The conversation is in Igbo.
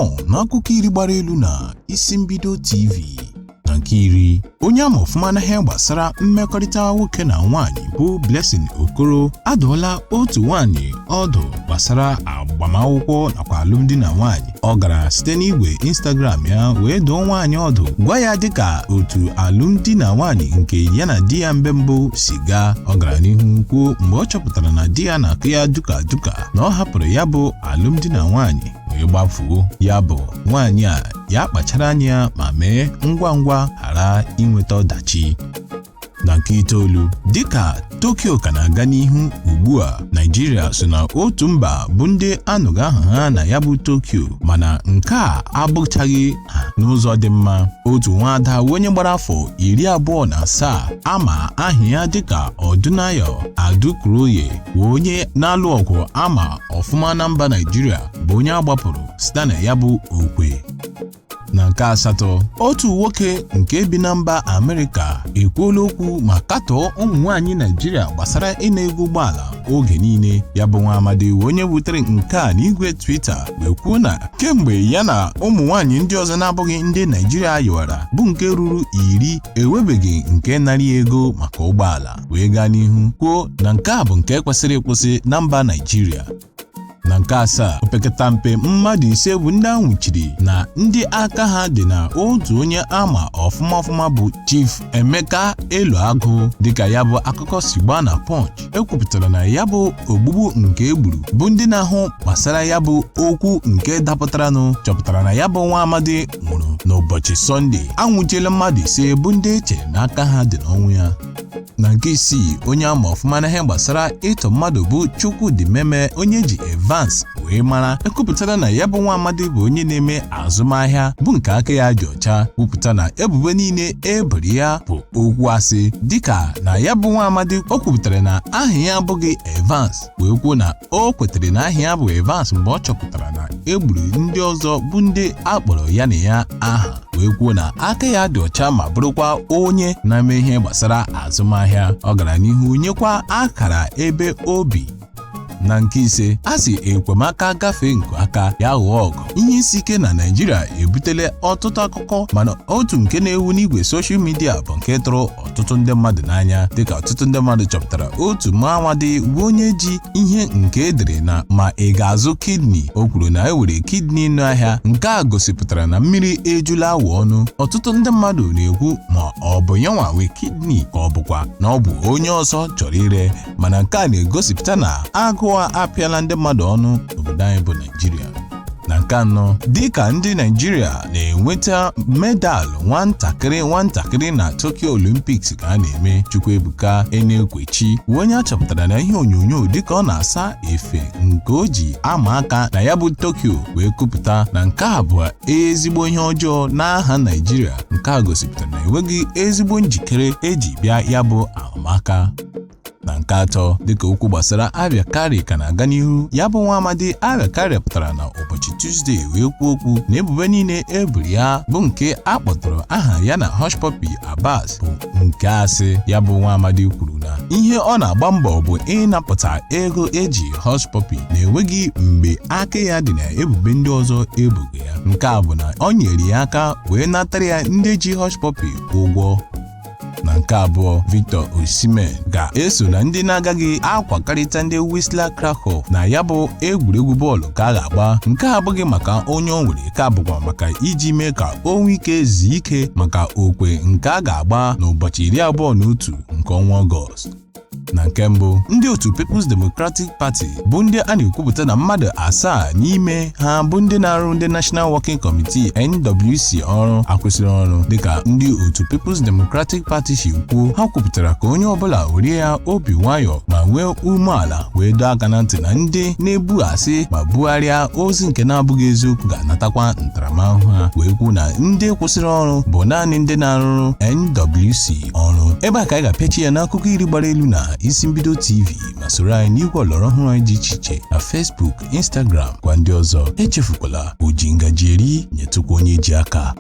Nnọọ n'akụkọ 10 gbara elu na Isi Mbido TV. Na nke 10, onye ama ọfụma n'ihe gbasara mmekọrịta nwoke na nwaanyị bụ Blessing Okoro adụọla otu nwaanyị ọdụ gbasara agbamakwụkwọ nakwa alụmdi na nwaanyị. Ọ gara site n'igwe Instagram ya wee dụọ nwaanyị ọdụ, gwa ya dịka otu alụmdi na nwaanyị nke ya na di ya mgbe mbụ si gaa. Ọ gara n'ihu kwuo mgbe ọ chọpụtara na di ya na-akụ ya duka duka, na ọ hapụrụ ya bụ alụmdi na nwaanyị wee gbafuo. Ya bụ nwaanyị a ya kpachara anya ma mee ngwa ngwa ghara inweta ọdachi. Na nke 9, dịka Tokyo ka na-aga n'ihu ugbu a, Naịjirịa so na otu mba bụ ndị anụghị aha ha na ya bụ Tokyo, mana nke a abụchaghị n'ụzọ dị mma. Otu nwaada onye gbara afọ 27 ama aha ya dịka Ọdụnayo Adukroye bụ onye na-alụ ọgụ ama ọfụma na mba Naịjirịa, bụ onye a gbapụrụ site na ya bụ okwe. Na nke 8, otu nwoke nke bi na mba Amerịka ekwuola okwu ma katọọ ụmụ nwaanyị Naịjirịa gbasara ịna ego ụgbọala oge niile. Ya bụ nwa amadi onye butere nke a n'igwe Twitter wee kwuo na kemgbe ya na ụmụ nwaanyị ndị ọzọ na-abụghị ndị Naịjirịa yiwara bụ nke ruru 10, ewebeghị nke nara ego maka ụgbọala, wee gaa n'ihu kwuo na nke a bụ nke kwesịrị ịkwụsị na mba Naịjirịa. Na nke 7, opekata mpe mmadụ 5 bụ ndị a nwụchiri na ndị aka ha dị na otu onye ama ọfụma ọfụma bụ Chief Emeka Eluagụ. Dịka ya bụ akụkọ si gbaa na Punch, ekwupụtara na ya bụ ogbugbu nke egburu bụ ndị na-ahụ gbasara ya bụ okwu nke dapụtaranụ chọpụtara na ya bụ nwa amadi nwụrụ n'ụbọchị Sọnde. Anwụchiela mmadụ 5 bụ ndị eche na aka ha dị n'ọnwụ ya. Na nke 6, onye ama ọfụma n'ihe gbasara ịtọ mmadụ bụ Chukwudi Meme, onye ji Evans wee mara, ekwupụtara na ya bụ nwa amadi bụ onye na-eme azụmahịa bụ nke aka ya dị ọcha, kwupụta na ebubo niile eboro ya bụ okwu asị. Dịka na ya bụ nwa amadi o kwupụtara na aha ya abụghị Evans, wee kwuo na o kwetere na aha ya bụ Evans mgbe ọ chọpụtara na egburu ndị ọzọ bụ ndị a kpọrọ ya na ya aha, wee kwuo na aka ya dị ọcha ma bụrụkwa onye na-eme ihe gbasara azụmahịa. Ọ gara n'ihu nyekwa akara ebe obi. Na nke 5, a sị ekwemaka gafee nku aka ya ghọọ ọgụ. Ihe isi ike na Naịjirịa ebutela ọtụtụ akụkọ, mana otu nke na-ewu n'igwe soshal midia bụ nke tụrụ ọtụtụ ndị mmadụ n'anya, dịka ọtụtụ ndị mmadụ chọpụtara otu nwaamadi bụ onye ji ihe nke edere na ma ị ga-azụ kidney. O kwuru na e were kidney n'ahịa. Nke a gosipụtara na mmiri ejula awụ ọnụ. Ọtụtụ ndị mmadụ na-ekwu ma ọ bụ yanwa nwe kidney ka ọ bụkwa na ọ bụ onye ọzọ chọrọ ire, mana nke a na-egosipụta na agụụ apịala ndị mmadụ ọnụ n'obodo anyị bụ Naịjirịa. Na nke 4, dịka ndị Naịjirịa na-enweta medalụ nwatakịrị nwatakịrị na Tokyo Olympics ka a na-eme, Chukwuebuka Enekwechi bụ onye a chọpụtara na ihe onyonyo dịka ọ na-asa efe nke o ji ama aka na ya bụ Tokyo, wee kwupụta na nke a bụ ezigbo ihe ọjọọ n'aha Naịjirịa. Nke a gosipụtara na enweghị ezigbo njikere eji bịa ya bụ ahụmaka. Na nke 3, dịka okwu gbasara Abia Kari ka na-aga n'ihu, ya bụ nwa amadi Abia Kari pụtara na ụbọchị Tuzdee wee kwuo okwu na ebubo niile eburu ya bụ nke a kpọtụrụ aha ya na Hushpuppi Abbas bụ nke asị. Ya bụ nwa amadi kwuru na ihe ọ na-agba mbọ bụ ịnapụta ego eji Hushpuppi na-enweghị mgbe aka ya dị na ebubo ndị ọzọ ebughị ya. Nke a bụ na ọ nyere ya aka wee natara ya ndị ji Hushpuppi ụgwọ. Na nke 2, Victor Osimhen ga-eso na ndị na-agaghị akwakarịta ndị Wisla Krakow na ya bụ egwuregwu bọọlụ ka a ga-agba. Nke a abụghị maka onye o nwere, ka bụkwa maka iji mee ka o nwee ike zuo ike maka okwe nke a ga-agba n'ụbọchị 21 nke ọnwa Ọgọst. Na nke 1, ndị otu People's Democratic Party bụ ndị a na-ekwupụta na mmadụ 7 n'ime ha bụ ndị na-arụ ndị National Working Committee NWC ọrụ akwụsịrị ọrụ. Dịka ndị otu People's Democratic Party si kwuo, ha kwupụtara ka onye ọbụla were ya obi nwayọọ ma nwee umeala, wee dọọ aka na ntị na ndị na-ebu asị ma bugharịa ozi nke na-abụghị eziokwu ga-anatakwa ntaramahụhụ ha, wee kwuo na ndị kwụsịrị ọrụ bụ naanị ndị na-arụrụ NWC ọrụ. Ebe a ka anyị ga-apịachi ya n'akụkọ 10 gbara elu na Isi Mbido TV, ma soro anyị n'igwe ọlọrọ ọhụrụ anyị dị iche iche na Facebook, Instagram kwa ndị ọzọ. Echefukwala, o ji ngaji eri nyetụkwa onye ji aka.